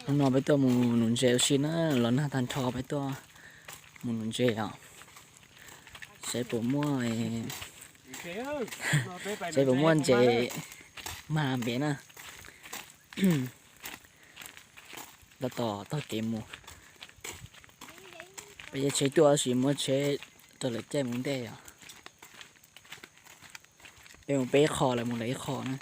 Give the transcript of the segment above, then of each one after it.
Hnub no peb tuaj mus nuv ntses ua si na, los nag tag nrho peb tuaj mus nuv ntses os. Saib puas muaj, saib puas muaj ntses mag npem na. Tab tom taug kev mus. Peb caij tsheb tuaj tab sis muab tsheb rau lawv caij mus ntej os. Peb mus peb ib qho, lawv mus lawv ib qho na.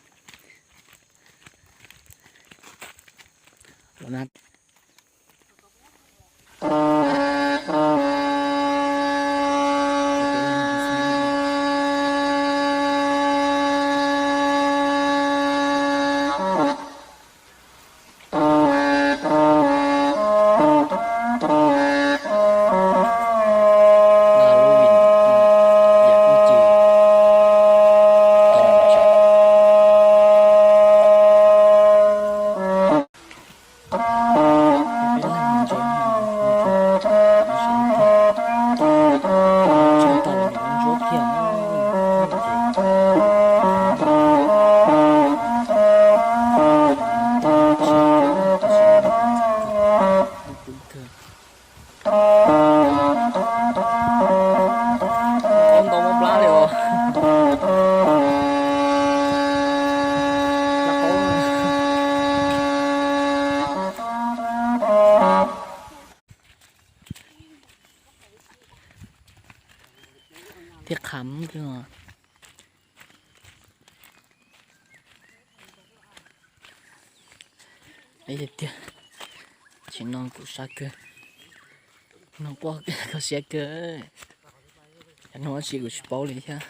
Ntau mob plab li os. Thiab qham tiag tiag. Tsis no kuv sab kawg, no quaj kho siab kawg. Yog hnub dab tsi kuv tsis paub li thiab.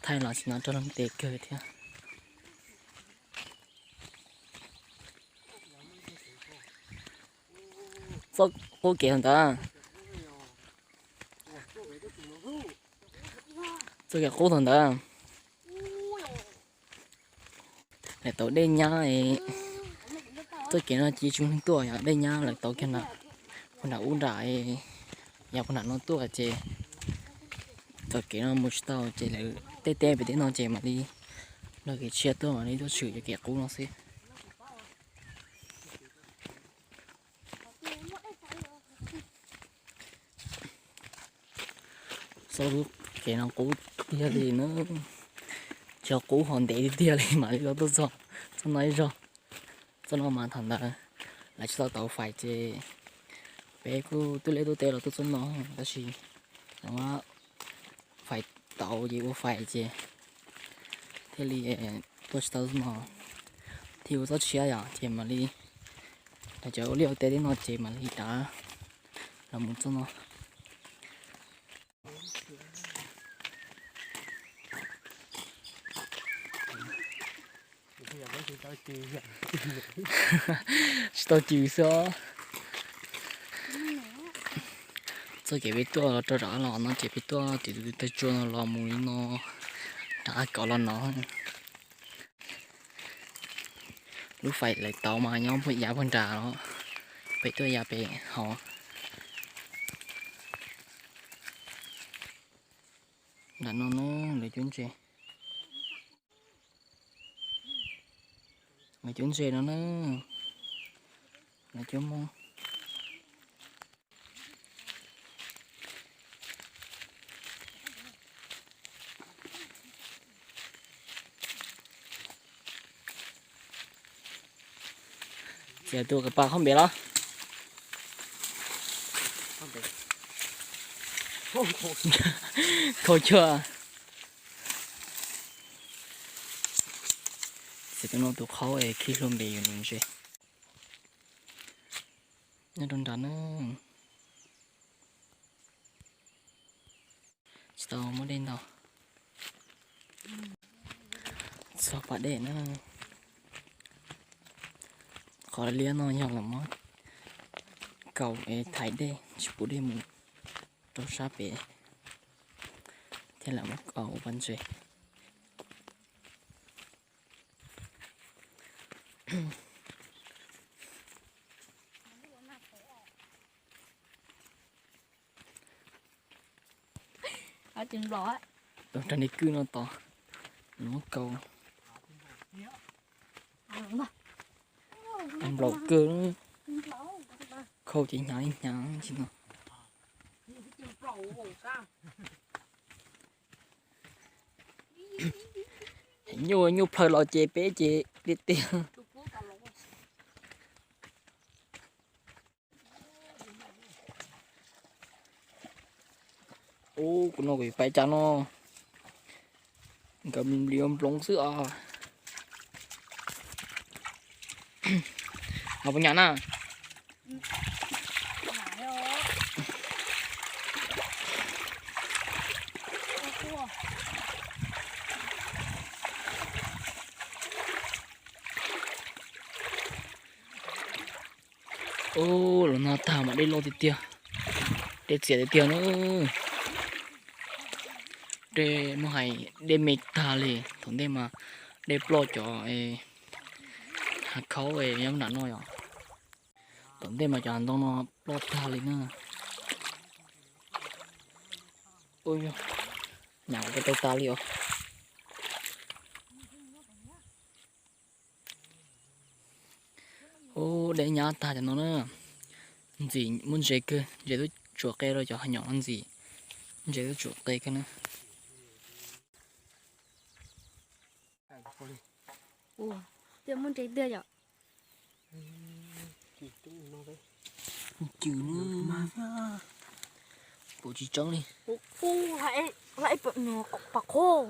Thaij los tsis no rau leej tes kawg thiab. Txoj qub kev ntawd, txoj kev qub thaum ntawd. Lawv tau dej nyab, txoj kev no ces tsis muaj neeg tuaj, yog dej nyab lawv tau kiag nram, puag nram ub nram, yog puag nram no tuaj ces txoj kev no mus tsis tau ces lawv tej teb pem tej no ces mam li nrog kev tshiab tuaj, mam li tuaj tshwm cov kev qub no xwb. Txoj lub kev no qub tiag li na, tsis qub ho ntev tiag tiag li mam li los tuaj txog txoj no ib zaug. Txoj no mas thaum ntawd lawv tsis tau tau fais ces peb kuj tuaj liaj tuaj teb los tuaj txoj no, tab sis lawv muab fais tau ces ua fais ces thiaj li tuaj tsis tau txoj no, thiaj ua txoj tshiab yom, ces mam li lawv cov ua liaj ua teb teb no ces mam li rov los mus txoj no. Tsis tau cws xwb os. Txoj kev peb tuaj los rau rov qab los no ces peb tuaj tim tus taw tsua no los mus li no, rov qab kauv los no. Lub fais lawv tau mas nyob puag yav puag nrad los, peb tuaj yav pem hauv. Nram no na, lawv cuab ntses. Lawv cuab ntses no na, lawv cuab Hmoob. Ces tus kawm pab qhob npem los. Khau cuag. Ces tus no tus qhaub es khib hlua npem yus nws ntses. Nyob rau nrad na. Tsis tau muaj dej ntau. Txog pas dej na. Qhov liab no yog los muab kaus es thaiv dej tsis pub dej mus rau sab pem, thiab lawv muab kaus ua pas ntses. Tus rag ni kwj no tod. Nov kaus, nplaum kawg, khau ces hnyav li hnyav tsis no. Nyuj nyuj plhaws los ces peb ces tiag tiag. Ub, kuv no kuv yuav pais cas no, nkawd nploov xwb os. Ho puas nyam na? Ub, los no tag mas dej loj tiag tiag, dej txias tiag tiag na. Dej muab hais dej me tag li, thaum ntej mas dej ploj cov hav khaub nyob nram no yom. Tom ntej mas cov hav ntoo no ploj tag li na. Ub, nyam kuv tau tas li os. Ub, dej nyab tag cov no na. Ntxim muaj ntses kawg, ntses twb tsuam qe rau cov hav nyom no ntxim, ntses twb tsuam qe kawg na. Ua, twb muaj ntses tiag yom. Cw, pom tsis tseeb li. Ua, ib pas qhob.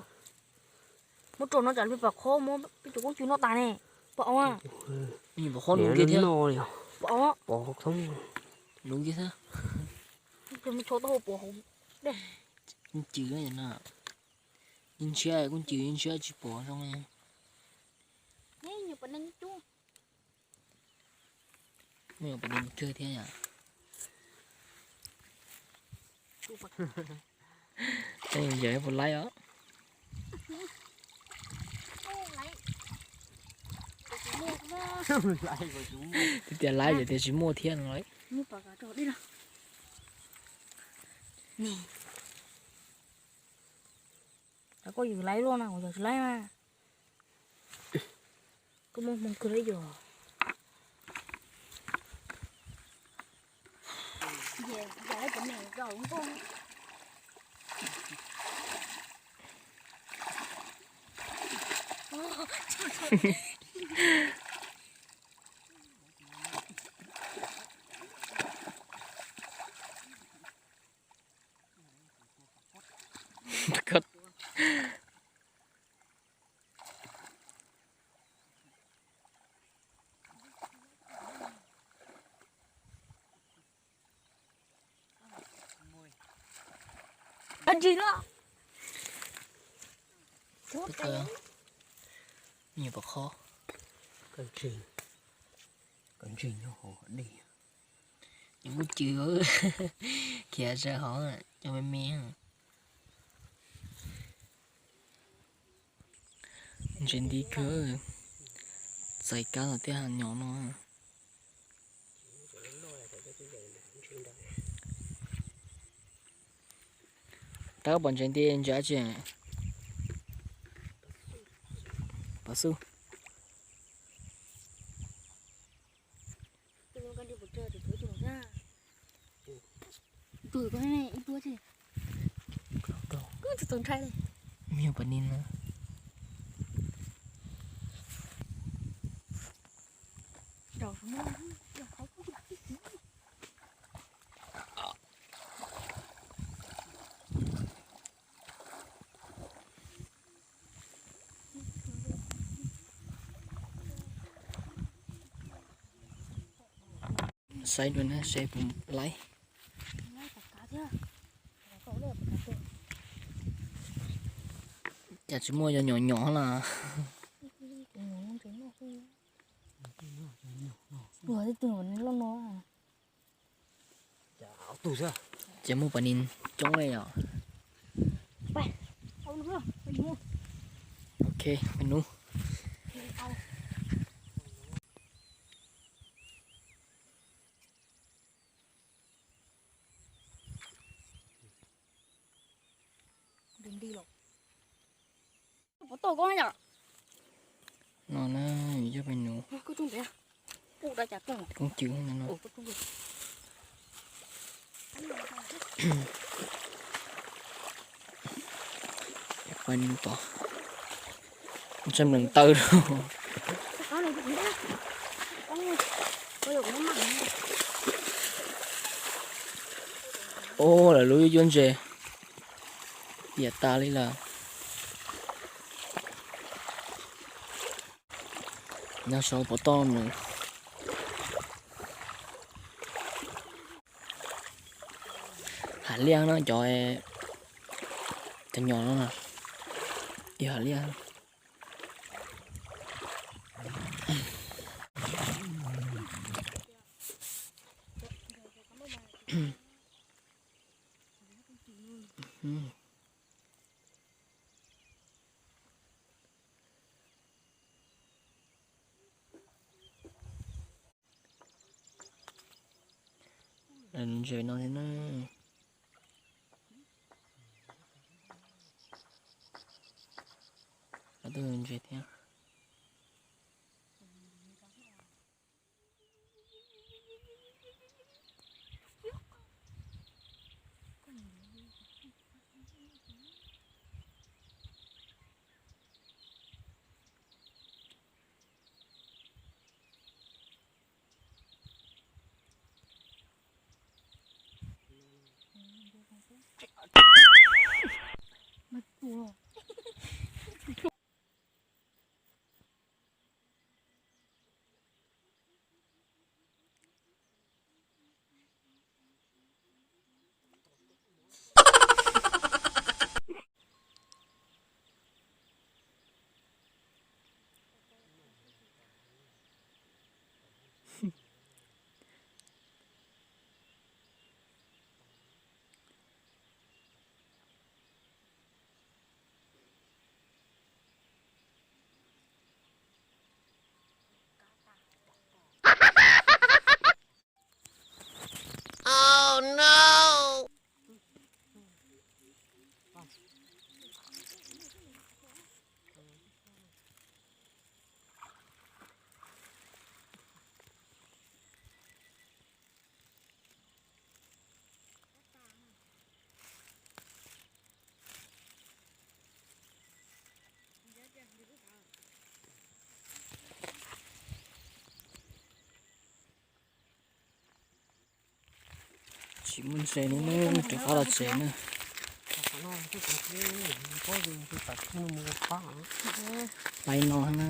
Muab rau no tsam li pas qhob muab peb cov koob cw noj tas ne. Pom, pom qhob no tiag. Pom, pom thoob lub kiag xwb. Muab tso taub hau pov hauv dej. Koob cw no, yeej ntshiab, koob cw yeej ntshiab tsis pom zoo li. Muaj pom ntses kawg thiab yom. Yog puas laib os? Tias laib ces tias tsis muaj thiab no. Koj yus laib luaj na, kuv yog tsis laib mas. Koj muaj hmoo kawg li yog. Ntsis no. Nyuam pom qhob. Koj ntsis nyob hauv dej. Nyob muaj cw, khiav tsa hov, nyob me me. Ntses nti kawg, txais kab los tej hav nyom no. Tab pom ntses nti ntses tsi? Pov xub. Tus ko ib duab tsi. Koj tus ntshai li. Nyuag pom nis na. Saib dua na, saib puas laib. Cas tsis muaj, yog nyom nyom las. Ces muaj pom nis coob li yom. Ok, pais nub. No na, yog peb nus koob cw no. Peb nus tod, ntsej mlees taw. Ub, lawv lub yuav ntses piam tas li lawm. Nyob saum pov toj nws hav liaj no cov, cov nyom no na, ib hav liaj. Ntses no thiab na. Tus ntses thiab. Tsis muaj ntses li ne, rov qab los tsev na. Pais no na.